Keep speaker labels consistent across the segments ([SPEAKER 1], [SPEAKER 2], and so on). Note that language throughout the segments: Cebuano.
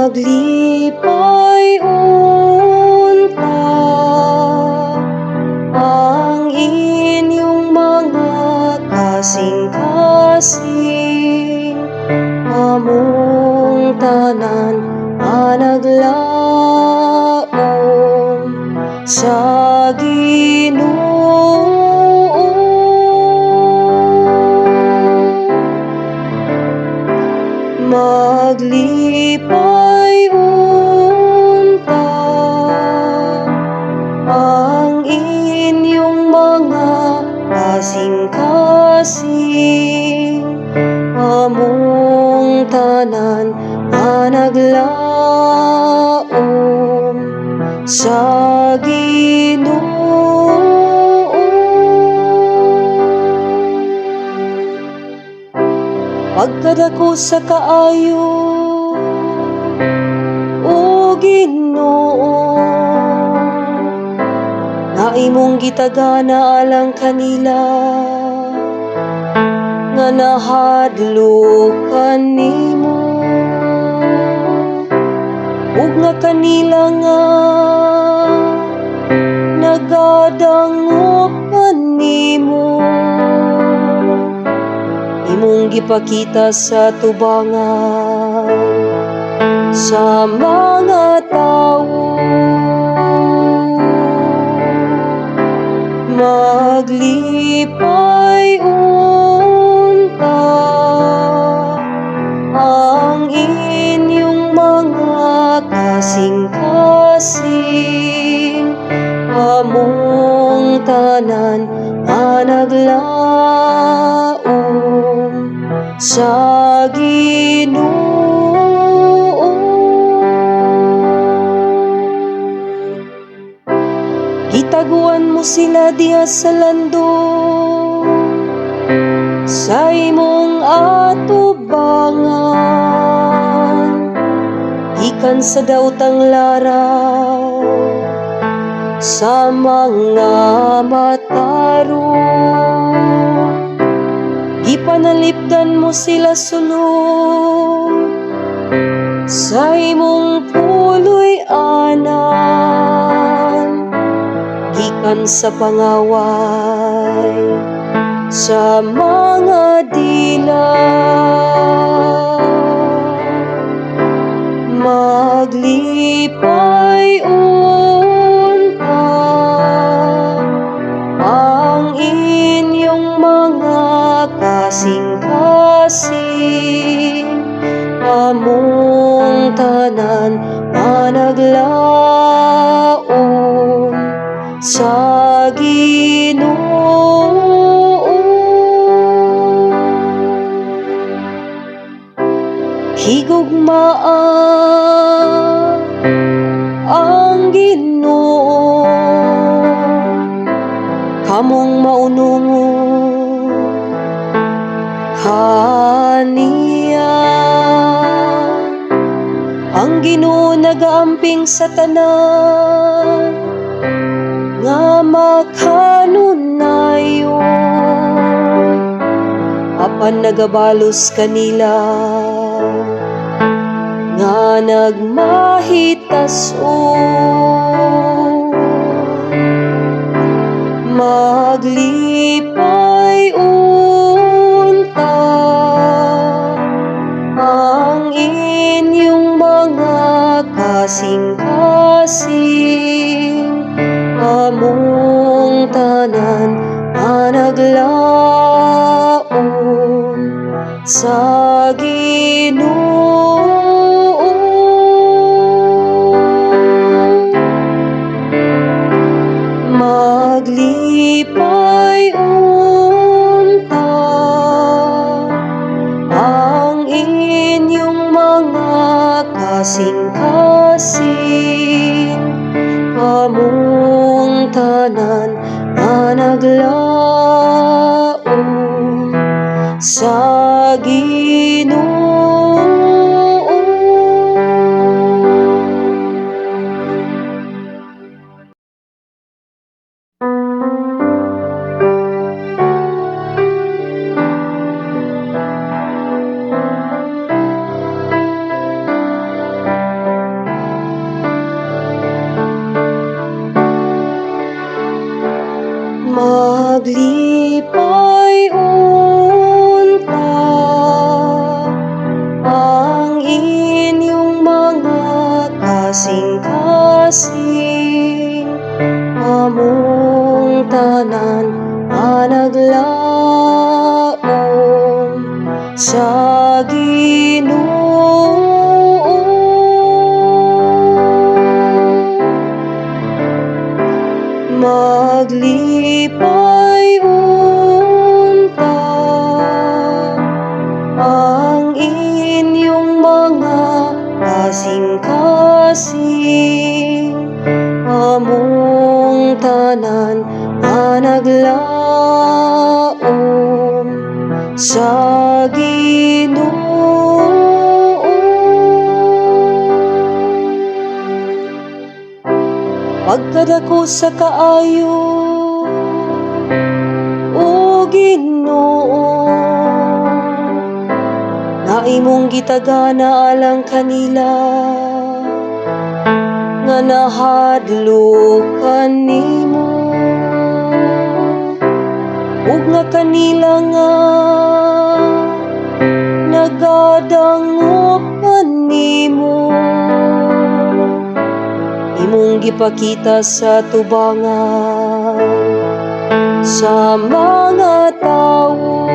[SPEAKER 1] Maglipay unta ang inyong mga kasing-kasing, among tanan nga naglaom sa Ginoo. Maglipay unta ang inyong mga kasing-kasing, among tanan nga naglaom sa Ginoo. Pagkadako sa kaayo, o Ginoo, nga imong gitagana alang kanila nga nahadlokan nimo ug nga kanila nga nagadangop kanimo, imong gipakita sa tubangan sa mga tawo. Maglipay unta ang inyong mga kasing-kasing, among tanan nga naglaom sa Ginoo. Gitaguan mo sila diha sa landong sa imong atubangan, gikan sa daotang laraw sa mga matarong. Gipanalipdan mo sila sulod sa imong puloy-anan, gikan sa pangaway sa mga dila. Maglipay unta ang inyong mga kasing-kasing, among tanan nga naglaom sa Ginoo. Higugmaa ang Ginoo, kamong maunungon kaniya. Ang Ginoo nagaamping sa tanan nga makanunayon, apan nagabalos kanila nga nagmahitas-on. Maglipay unta ang inyong mga kasing-kasing, among tanan nga naglaom sa Ginoo. Maglipay unta ang inyong mga kasing-kasing, among tanan nga naglaom sa Ginoo. sa Ginoo. Maglipay unta ang inyong mga kasing-kasing, among tanan nga naglaom sa Ginoo. Pagkadako sa kaayo, o Ginoo, nga imong gitagana alang kanila nga nahadlokan nimo ug nga kanila nga nagadangop kanimo, imong gipakita sa tubangan sa mga tawo.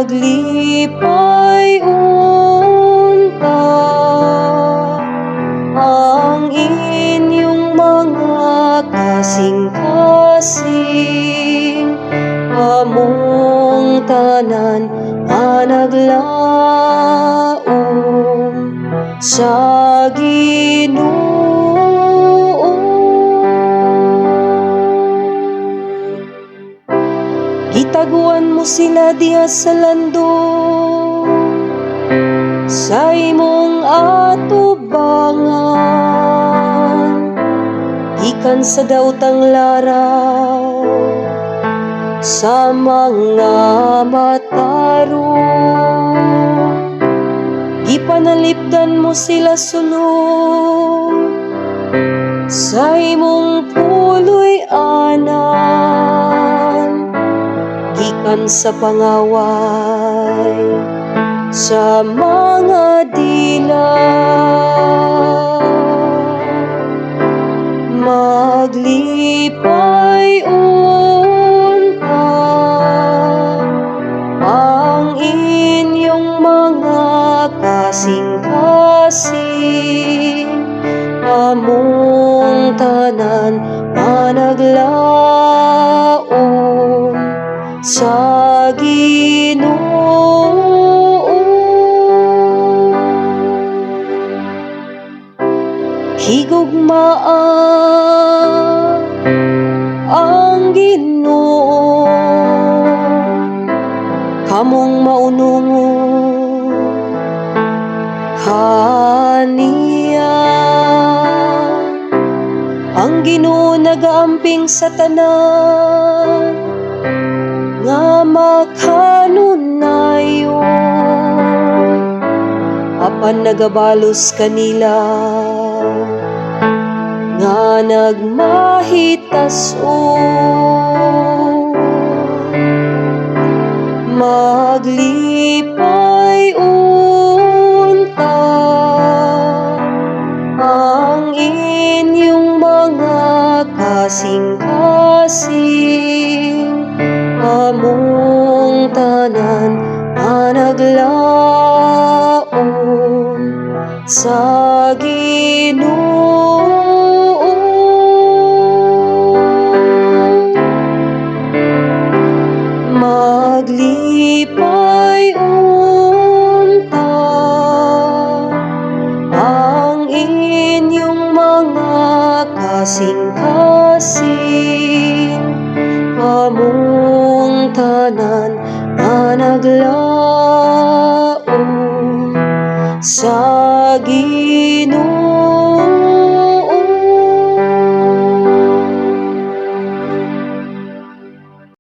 [SPEAKER 1] Maglipay unta ang inyong mga kasing-kasing, among tanan nga naglaom sa Ginoo. Gitaguan mo sila diha sa landong sa imong atubangan, gikan sa daotang laraw sa mga matarong. Gipanalipdan mo sila sulod sa imong puloy-anan, gikan sa pangaway sa mga dila. Maglipay unta ang inyong mga kasing-kasing, among tanan nga naglaom sa Ginoo. Higugmaa ang Ginoo, kamong maunungon kaniya. Ang Ginoo nagaamping sa tanan nga makanunayon, apan nagabalos kanila nga nagmahitas-on. Maglipay unta ang inyong mga kasing-kasing, among tanan nga naglaom sa Ginoo. Maglipay unta ang inyong mga kasing-kasing, among tanan nga naglaom sa Ginoo.